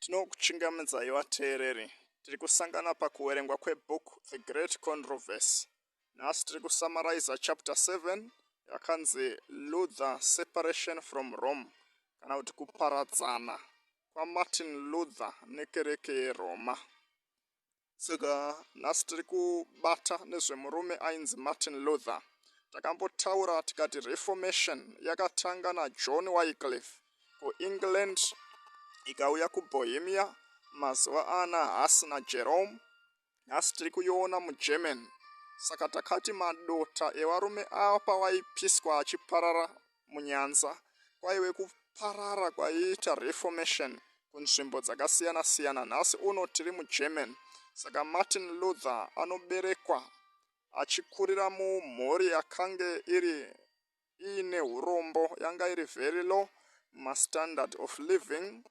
Tinokuchingamidzai vateereri. Tiri kusangana pakuverengwa kwebook The Great Controversy. Nhasi tiri kusummariza chapter 7 yakanzi Luther Separation from Rome kana kuti kuparadzana kwaMartin Luther nekereke yeRoma. Saka nhasi tiri kubata nezvemurume ainzi Martin Luther. Takambotaura tikati Reformation yakatanga naJohn Wycliffe kuEngland ikauya kuBohemia mazuva ana Huss naJerome. Nhasi tiri kuiona muGermany. Saka takati madota evarume ava pavaipiswa achiparara munyanza kwaive kuparara kwaiita Reformation kunzvimbo dzakasiyana siyana. Nhasi uno tiri muGermany. Saka Martin Luther anoberekwa achikurira mumhuri yakange iri iine urombo, yanga iri very low mastandard of living.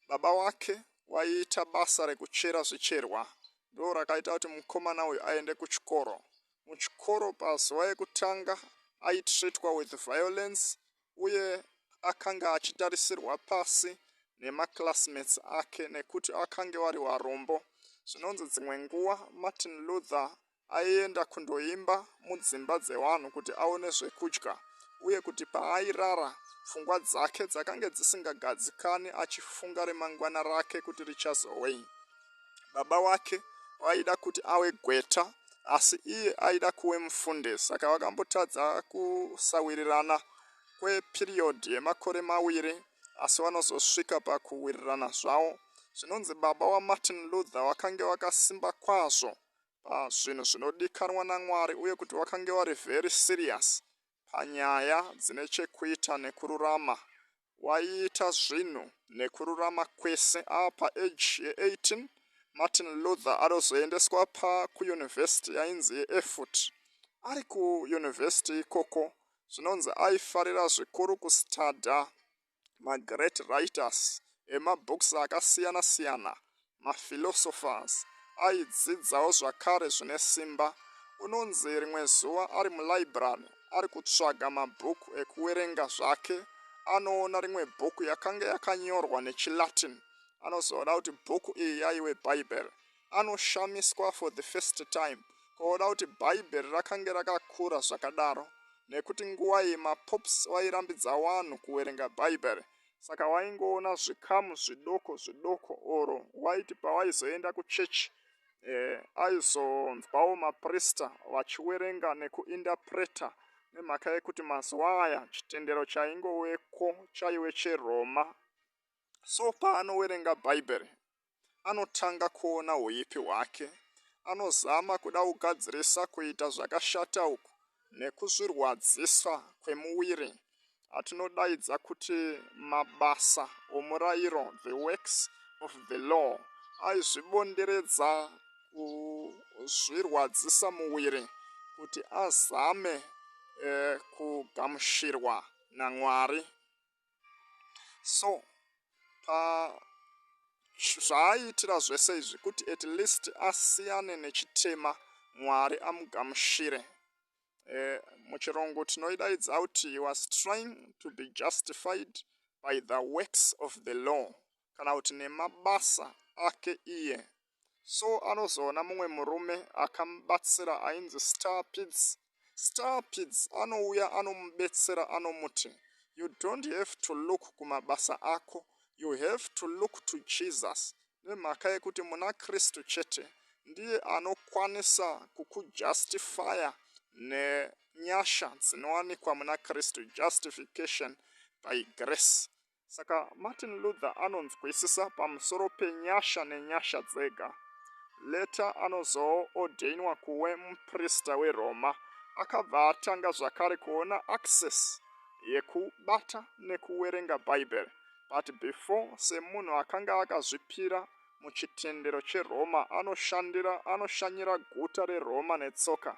Baba wake waiita basa rekuchera zvicherwa, ndo rakaita kuti mukomana uyu aende kuchikoro. Muchikoro pazuva yekutanga aitreatwa with violence uye akanga achitarisirwa pasi nemaclassmates ake nekuti akange vari varombo. Zvinonzi dzimwe nguva Martin Luther aienda kundoimba mudzimba dzevanhu kuti aone zvekudya uye kuti paairara pfungwa dzake dzakange dzisingagadzikani achifunga remangwana rake kuti richazowei. Baba wake vaida kuti ave gweta asi iye aida kuve mufundisi, saka vakambotadza kusawirirana kweperiod yemakore maviri asi vanozosvika pakuwirirana zvavo. Zvinonzi baba waMartin Luther vakange vakasimba kwazvo pazvinhu zvinodikanwa naMwari uye kuti vakange vari very serious panyaya dzine chekuita nekururama. Waiita zvinhu nekururama kwese. Apa age ye18 Martin Luther anozoendeswa pakuyunivhesiti yainzi yeErfurt. Ari kuyunivhesiti ikoko zvinonzi aifarira zvikuru kustudya magreat writers emabooks akasiyana siyana, maphilosophers. Aidzidzawo zvakare zvine simba. Unonzi rimwe zuva ari mulibrary ari kutsvaga mabhuku ekuwerenga zvake, anoona rimwe bhuku yakanga yakanyorwa nechiLatin. Anozoona kuti bhuku iyi yaive Bhaibheri. Anoshamiswa for the first time kuona kuti Bhaibheri rakange rakakura zvakadaro, nekuti nguva iyi mapops vairambidza vanhu kuverenga Bhaibheri. Saka waingoona zvikamu zvidoko zvidoko, oro waiti pawaizoenda kuchechi aizonzwawo maprista vachiwerenga nekuinterpreta, nemhaka yekuti mazuva aya chitendero chaingoweko chaive cheRoma. So paanowerenga Bhaibheri anotanga kuona huipi hwake. Anozama kuda kugadzirisa kuita zvakashata uku nekuzvirwadzisa kwemuviri atinodaidza kuti mabasa omurayiro, the works of the law. Aizvibonderedza kuzvirwadzisa muviri kuti azame kugamuchirwa naMwari. So pa zvaaiitira zvese izvi kuti at least asiyane nechitema, Mwari amugamuchire. Muchirungu tinoidaidza kuti he was trying to be justified by the works of the law, kana kuti nemabasa ake iye. So anozoona mumwe murume akamubatsira ainzi Staupitz. Staupitz anouya anomubetsera, anomuti, "You don't have to look kumabasa ako, you have to look to Jesus, nemhaka yekuti muna Kristu chete ndiye anokwanisa kukujustifya nenyasha dzinowanikwa muna Kristu, justification by grace." Saka Martin Luther anonzwisisa pamusoro penyasha nenyasha dzega. Later anozoordainwa kuve muprista weRoma. Akabva atanga zvakare kuona access yekubata nekuwerenga Bhaibheri. But before, semunhu akanga akazvipira muchitendero cheRoma, anoshandira anoshanyira guta reRoma netsoka.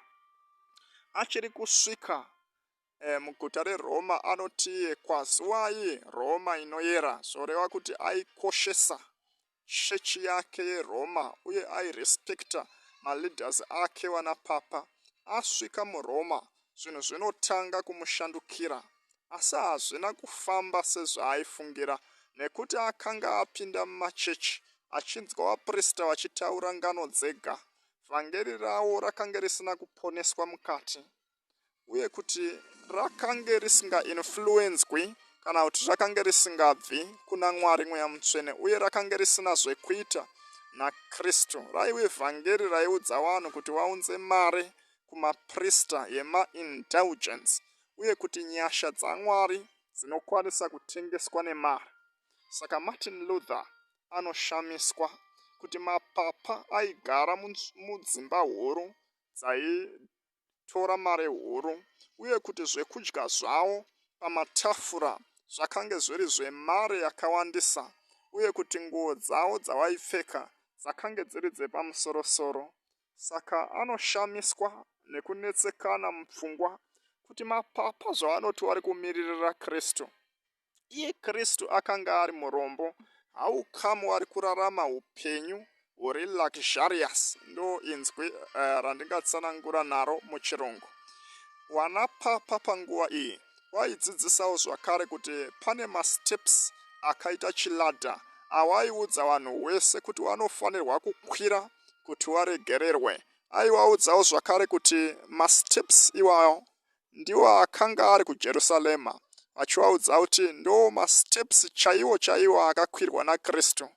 Achiri kusvika muguta reRoma anoti, "Kwaziwai Roma inoyera." Zvoreva kuti aikoshesa chechi yake yeRoma uye airespekta maleaders ake vana papa. Asvika muRoma zvinhu zvinotanga kumushandukira, asi hazvina kufamba sezvaaifungira. Nekuti akanga apinda mumachechi achinzwa vaprista vachitaura ngano dzega, vhangeri ravo rakange risina kuponeswa mukati, uye kuti rakange risingainfluenzwi kana kuti rakange risingabvi kuna Mwari Mweya Mutsvene uye rakange risina zvekuita naKristu. Raive vhangeri raiudza vanhu kuti vaunze mari kumaprista yemaindulgence uye kuti nyasha dzaMwari dzinokwanisa kutengeswa nemari. Saka Martin Luther anoshamiswa kuti mapapa aigara mudzimba huru dzaitora mari huru uye kuti zvekudya zvavo pamatafura zvakange zviri zvemari yakawandisa uye kuti nguo dzavo dzavaipfeka dzakange dziri dzepamusoro-soro. Saka anoshamiswa nekunetsekana mupfungwa kuti mapapa zvavanoti vari kumiririra Kristu, iye Kristu akanga ari murombo, how come vari kurarama upenyu huri luxurious? Ndo inzwi randingatsanangura naro muchirungu. Wana papa panguva iyi waidzidzisawo zvakare kuti pane masteps akaita chiladder awaiudza vanhu wese kuti vanofanirwa kukwira kuti waregererwe. Aivaudzawo zvakare kuti masteps iwayo ndiwo akanga ari kuJerusarema, achivaudza kuti ndo masteps chaiwo chaiwo akakwirwa naKristu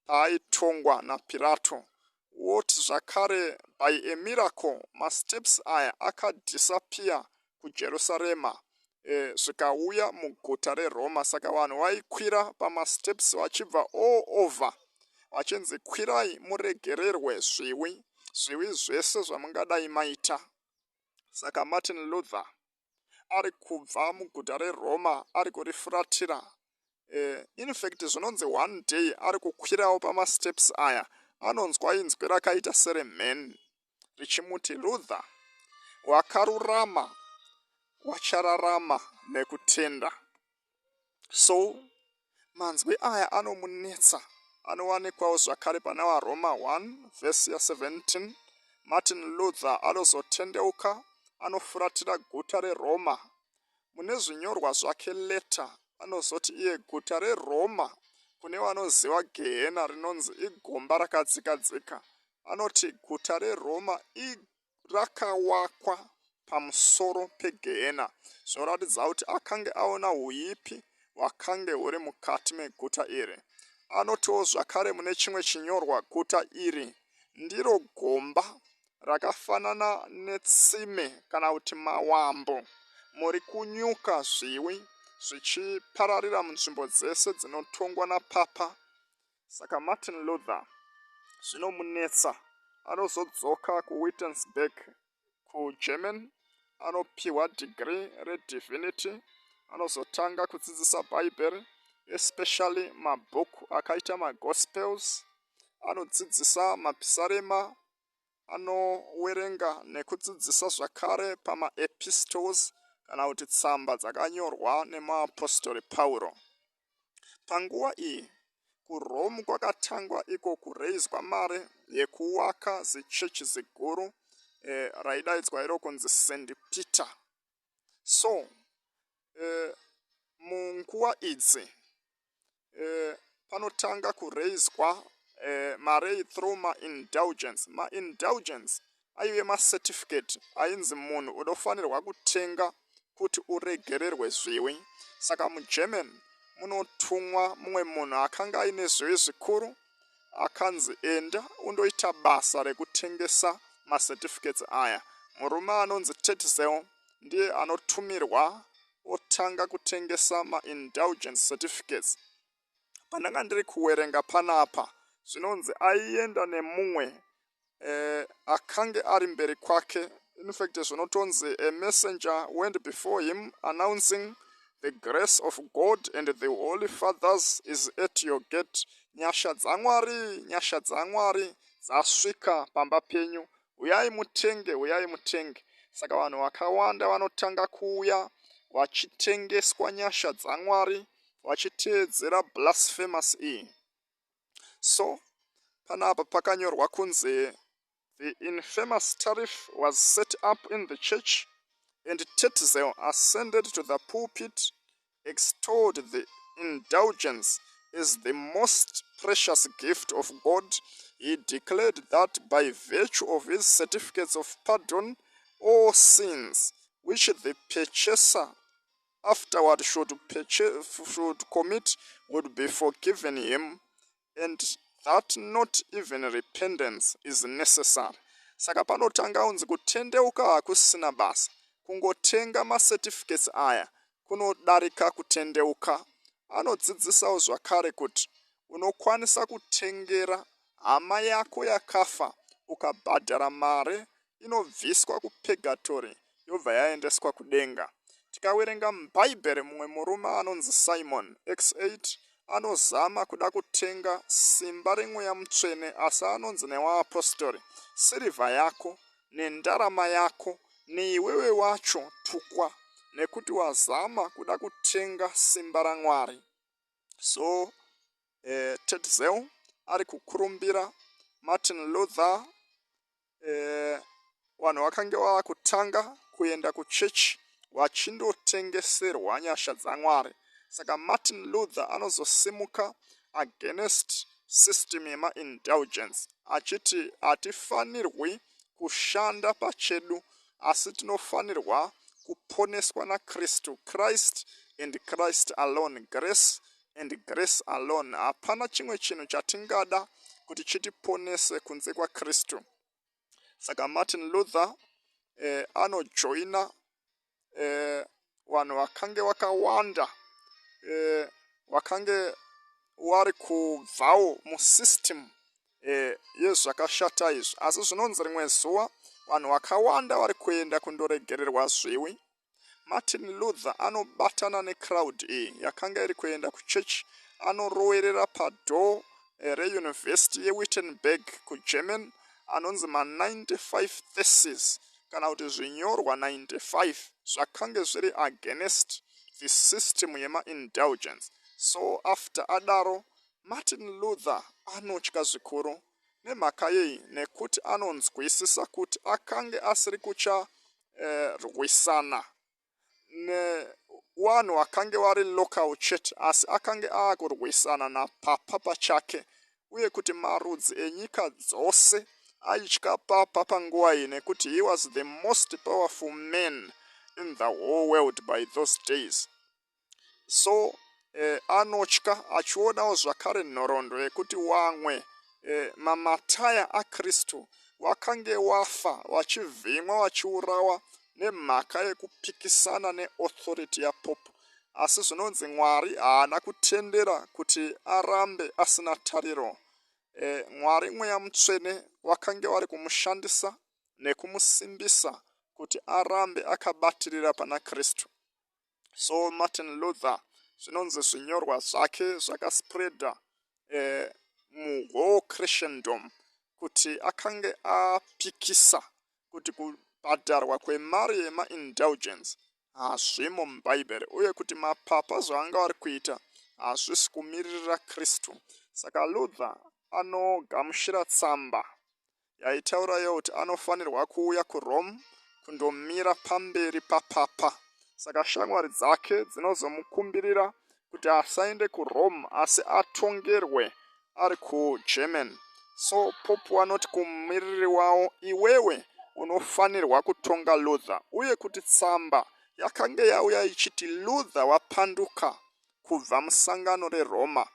paaitongwa naPirato. Woti zvakare by a miracle masteps aya akadisappear kuJerusarema zvikauya muguta reRoma. Saka vanhu vaikwira pamasteps vachibva all over vachinzi kwirai muregererwe zviwi, zviwi zvese zvamungadai maita. Saka Martin Luther ari kubva muguta reRoma ari kurifuratira. In fact zvinonzi one day ari kukwirawo pamasteps aya anonzwa inzwi rakaita seremheni richimuti, "Luther, wakarurama wachararama nekutenda." So manzwi aya anomunetsa, anowanikwawo zvakare pana vaRoma 1 vhesi ya17. Martin Luther anozotendeuka, anofuratira guta reRoma. Mune zvinyorwa zvake later anozoti iye guta reRoma, kune vanoziva gehena rinonzi igomba rakadzika-dzika, anoti guta reRoma rakawakwa pamusoro pegehena, zvinoratidza kuti akange aona huipi hwakange huri mukati meguta iri. Anotiwo zvakare mune chimwe chinyorwa guta iri ndiro gomba rakafanana netsime kana kuti mawambo muri kunyuka zviwi zvichipararira munzvimbo dzese dzinotongwa napapa. Saka Martin Luther zvinomunetsa, anozodzoka kuWittenberg kuGermany, anopiwa degree redivinity, anozotanga kudzidzisa Bhaibheri, especially mabhuku akaita maGospels, anodzidzisa mapisarema, anowerenga nekudzidzisa zvakare pamaepistles kana kuti tsamba dzakanyorwa nemuapostori Pauro. Panguva iyi kuRome kwakatangwa iko kureizwa mari yekuwaka zichechi ziguru raidaidzwa iro kunzi St Peter. So munguva idzi panotanga kureizwa mari through maindulgence. Maindulgence aive macertificate ainzi munhu unofanirwa kutenga kuti uregererwe zviwi. Saka muGermany munotumwa mumwe munhu akanga aine zviwi zvikuru, akanzi enda undoita basa rekutengesa macertificates aya. Murume anonzi Tetzel ndiye anotumirwa, otanga kutengesa maindulgence certificates. Pandanga ndiri kuwerenga panapa zvinonzi aienda nemumwe akange ari mberi kwake. In fact zvinotonzi a messenger went before him announcing, "The grace of God and the holy fathers is at your gate." Nyasha dzaMwari, nyasha dzaMwari dzasvika pamba penyu, uyai mutenge, uyai mutenge. Saka vanhu vakawanda vanotanga kuuya vachitengeswa nyasha dzaMwari vachiteedzera blasphemous iyi. So panapa pakanyorwa kunzi the infamous tariff was set up in the church and Tetzel ascended to the pulpit, extolled the indulgence as the most precious gift of God. He declared that by virtue of his certificates of pardon, all sins which the purchaser afterward should commit would be forgiven him, and that not even repentance is necessary. Saka panotanga unzi kutendeuka hakusina basa, kungotenga macertificates aya kunodarika kutendeuka. Anodzidzisawo zvakare kuti unokwanisa kutengera hama yako yakafa ukabhadhara mari inobviswa kupurgatory yobva yaendeswa kudenga. Tikaverenga muBhaibheri, mumwe murume anonzi Simon, X8, anozama kuda kutenga simba remweya mutsvene, asi anonzi nevaapostori, "Sirivha yako nendarama yako neiwewe wacho tukwa, nekuti wazama kuda kutenga simba raMwari." So Tetzel ari kukurumbira. Martin Luther, vanhu vakange vava kutanga kuenda kuchechi vachindotengeserwa nyasha dzaMwari. Saka Martin Luther anozosimuka against system yemaindulgence achiti hatifanirwi kushanda pachedu, asi tinofanirwa kuponeswa naKristu, Christ and Christ alone, grace and grace alone. Hapana chimwe chinhu chatingada kuti chitiponese kunze kwaKristu. Saka Martin Luther anojoina vanhu vakange vakawanda vakange vari kubvawo musystem yezvakashata izvi. Asi zvinonzi rimwe zuva vanhu vakawanda vari kuenda kundoregererwa zvivi. Martin Luther anobatana necrowd iyi yakanga iri kuenda kuchechi, anoroverera padoor reuniversity yeWittenberg kuGerman anonzi ma95 Thesis, kana kuti zvinyorwa 95 zvakange zviri against the system yemaindulgence. So after adaro, Martin Luther anotya zvikuru. Nemhaka yei? Nekuti anonzwisisa kuti akange asiri kucharwisana nevanhu vakange vari local chete, asi akange aakurwisana napapa pachake, uye kuti marudzi enyika dzose aitya papa panguva iyi, nekuti he was the most powerful man in the whole world by those days. So anotya achionawo zvakare nhoroondo yekuti wamwe mamartyrs aKristu wakange wafa vachivhimwa, vachiurawa nemhaka yekupikisana neauthority yapope. Asi zvinonzi Mwari haana kutendera kuti arambe asina tariro. Mwari mweya mutsvene wakange vari kumushandisa nekumusimbisa kuti arambe akabatirira pana Kristu. So Martin Luther, zvinonzi zvinyorwa zvake zvakaspreada muwhole Christendom kuti akange apikisa kuti kubhadharwa kwemari yemaindulgence hazvimo muBhaibheri, uye kuti mapapa zvavanga vari kuita hazvisi kumiririra Kristu. Saka Luther anogamuchira tsamba yaitaurayo kuti anofanirwa kuuya kuRome kundomira pamberi papapa. Saka shamwari dzake dzinozomukumbirira kuti asaende kuRome, asi atongerwe ari kuGerman. So pope vanoti kumumiriri wavo, "Iwewe unofanirwa kutonga Luther," uye kuti tsamba yakange yauya ichiti Luther wapanduka kubva musangano reRoma.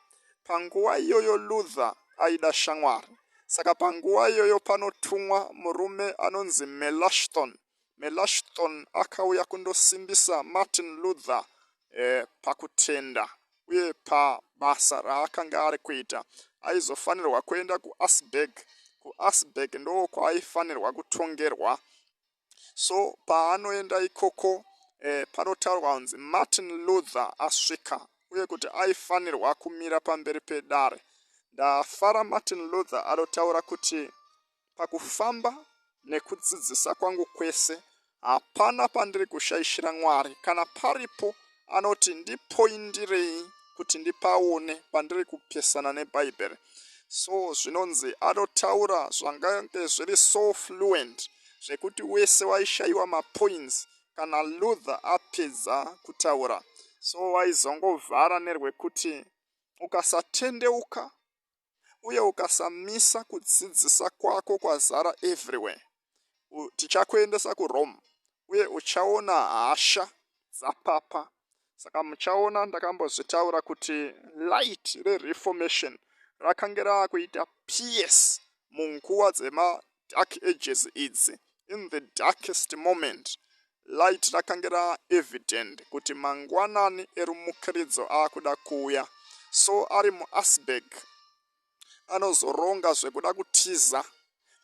Panguva iyoyo Luther aida shamwari. Saka panguva iyoyo panotumwa murume anonzi Melanchthon. Melanchthon akauya kundosimbisa Martin Luther pakutenda uye pabasa raakanga ari kuita. Aizofanirwa kuenda kuAugsburg. KuAugsburg ndo kwaaifanirwa kutongerwa. So paanoenda ikoko, panotaurwa kunzi Martin Luther asvika, uye kuti aifanirwa kumira pamberi pedare. Ndafara Martin Luther anotaura kuti, "Pakufamba nekudzidzisa kwangu kwese hapana pandiri kushaishira Mwari. Kana paripo," anoti, "ndipoindirei kuti ndipaone pandiri kupesana neBhaibheri." So zvinonzi anotaura zvangange zviri so fluent zvekuti wese waishayiwa mapoints kana Luther apedza kutaura. So waizongovhara nerwekuti ukasatendeuka uye ukasamisa kudzidzisa kwako kwazara everywhere, tichakuendesa kuRome uye uchaona hasha dzapapa. Saka muchaona ndakambozvitaura kuti light reReformation rakange raakuita pierce munguva dzemaDark Ages idzi. In the darkest moment, light rakange raevident kuti mangwanani erumukiridzo aakuda kuuya. So ari muAsberg anozoronga zvekuda kutiza,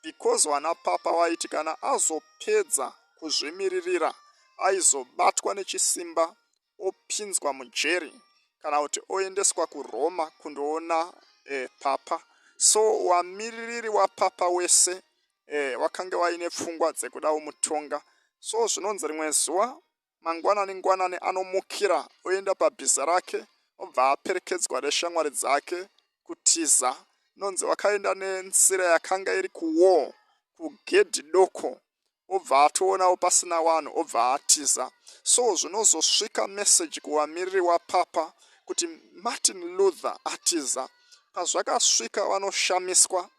because vana papa vaiti kana azopedza kuzvimiririra aizobatwa nechisimba, opinzwa mujeri kana kuti oendeswa kuRoma kundoona papa. So wamiririri wapapa wese wakange waine pfungwa dzekuda kumutonga. So zvinonzi rimwe zuva mangwanani ngwanani anomukira, oenda pabhiza rake, obva aperekedzwa neshamwari dzake kutiza. Inonzi wakaenda nenzira yakanga iri kuwall, kugedhi doko, obva atoonawo pasina vanhu, obva atiza. So zvinozosvika meseji kuvamiriri wapapa kuti Martin Luther atiza. Pazvakasvika vanoshamiswa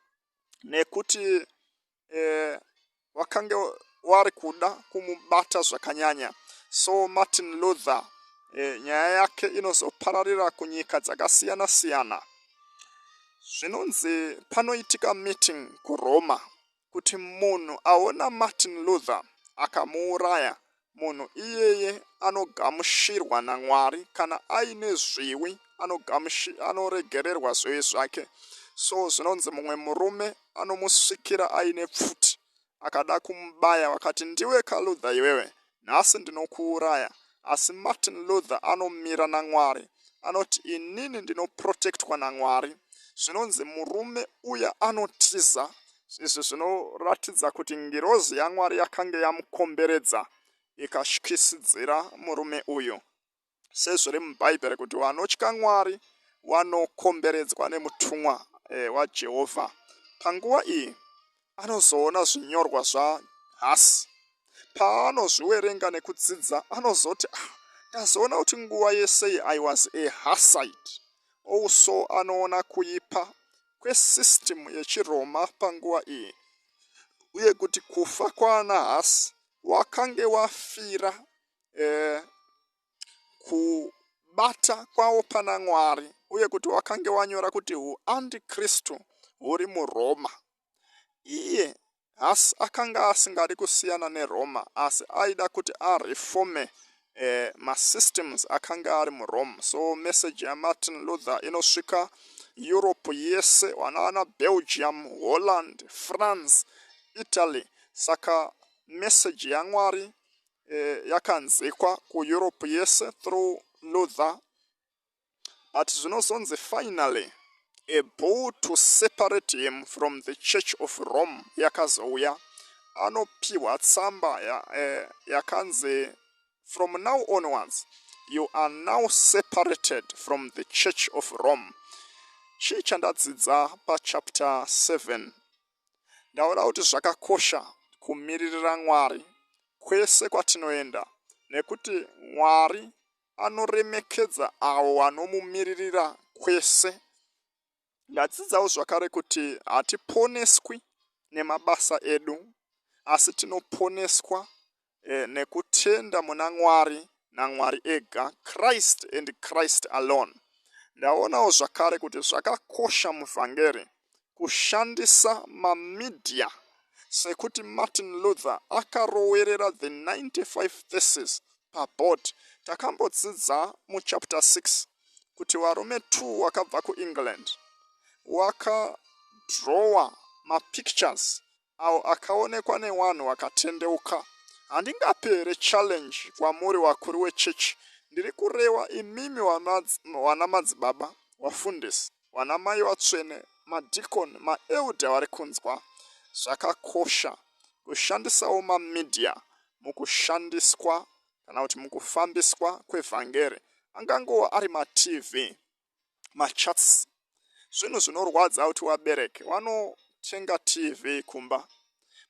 nekuti wakange wari kuda kumubata zvakanyanya. So Martin Luther, nyaya yake inozopararira kunyika dzakasiyana siyana. Zvinonzi panoitika meeting kuRoma kuti munhu aona Martin Luther akamuuraya, munhu iyeye anogamushirwa naMwari, kana aine zviwi anoregererwa zvivi zvake. So zvinonzi mumwe murume anomusvikira aine pfuti, akada kumubaya. Vakati, "Ndiwe kaLuther iwewe, nhasi ndinokuuraya." Asi Martin Luther anomira naMwari, anoti, "Inini ndinoprotectwa naMwari." Zvinonzi murume uya anotiza. Izvi zvinoratidza kuti ngirozi yaMwari yakange yamukomberedza, ikatyisidzira murume uyu, sezviri mubhaibheri kuti vanotya Mwari vanokomberedzwa nemutumwa waJehovha. Panguva iyi anozoona zvinyorwa zvaHuss. Paanozviverenga nekudzidza anozoti, "Ah, ndazoona kuti nguva yese I was a Hussite." Also anoona kuipa kwesystem yechiRoma panguva iyi, uye kuti kufa kwaana Huss wakange wafira kubata kwavo pana Mwari, uye kuti wakange wanyora kuti huantikristu huri muRoma. Iye Huss akanga asingadi kusiyana neRoma, asi aida kuti areforme masystems akanga ari muRome. So message yaMartin Luther inosvika Europe yese, vanaana Belgium, Holland, France, Italy. Saka message yaMwari yakanzikwa kuEurope yese through Luther. But zvinozonzi finally a bull to separate him from the Church of Rome yakazouya. Anopiwa tsamba yakanzi, "From now onwards you are now separated from the Church of Rome." Chii chandadzidza pachapter 7? Ndaona kuti zvakakosha kumiririra Mwari kwese kwatinoenda, nekuti Mwari anoremekedza avo vanomumiririra kwese. Ndadzidzawo zvakare kuti hatiponeswi nemabasa edu, asi tinoponeswa nekutenda muna Mwari naMwari ega, Christ and Christ alone. Ndaonawo zvakare kuti zvakakosha muvhangeri kushandisa mamedia, sekuti Martin Luther akarowerera the 95 Thesis paboard. Takambodzidza muchapter 6 kuti varume 2 wakabva kuEngland wakadrowa mapictures awo akaonekwa nevanhu vakatendeuka. Handingapi here challenge kwamuri vakuru vechechi? Ndiri kureva imimi vana madzibaba, vafundisi, vana mai vatsvene, madhikoni, maelder vari kunzwa. Zvakakosha kushandisawo mamedia mukushandiswa kana kuti mukufambiswa kwevhangeri, angangova ari maTV, machats. Zvinhu zvinorwadza kuti vabereki vanotenga TV kumba,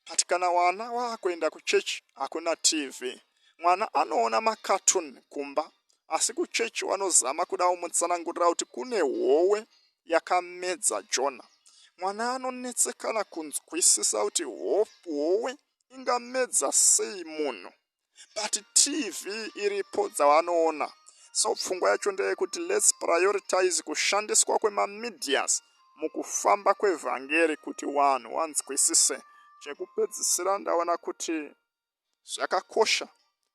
but kana vana vaakuenda kuchechi hakuna TV. Mwana anoona macartoon kumba. Asi kuchechi vanozama kuda kumutsanangurira kuti kune howe yakamedza Jona. Mwana anonetsekana kunzwisisa kuti howe ingamedza sei munhu. But TV iripo dzavanoona. So pfungwa yacho ndeyekuti let's prioritize kushandiswa kwemamedias mukufamba kwevhangeri kuti vanhu vanzwisise. Chekupedzisira ndaona kuti zvakakosha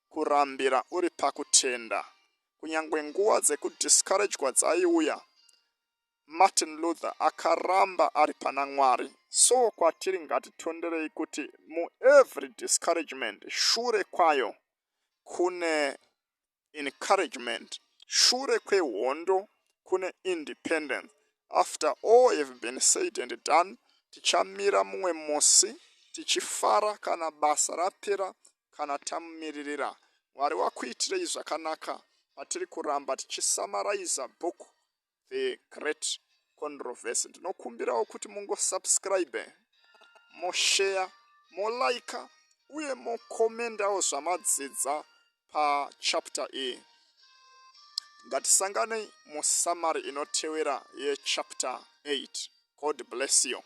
kurambira uri pakutenda. Kunyangwe nguva dzekudiscouragwa dzaiuya, Martin Luther akaramba ari pana Mwari. So kwatiri ngatitonderei kuti muevery discouragement shure kwayo kune encouragement, shure kwehondo kune independence. After all have been said and done, tichamira mumwe musi tichifara kana basa rapera kana tamumiririra. Mwari wakuitirei zvakanaka patiri kuramba tichisummariza book The Great Controversy. Ndinokumbirawo kuti mungosubscribe, moshare, molike uye mokomendawo zvamadzidza pachapter iyi. Ngatisanganei musummary inotevera yechapter 8. God bless you.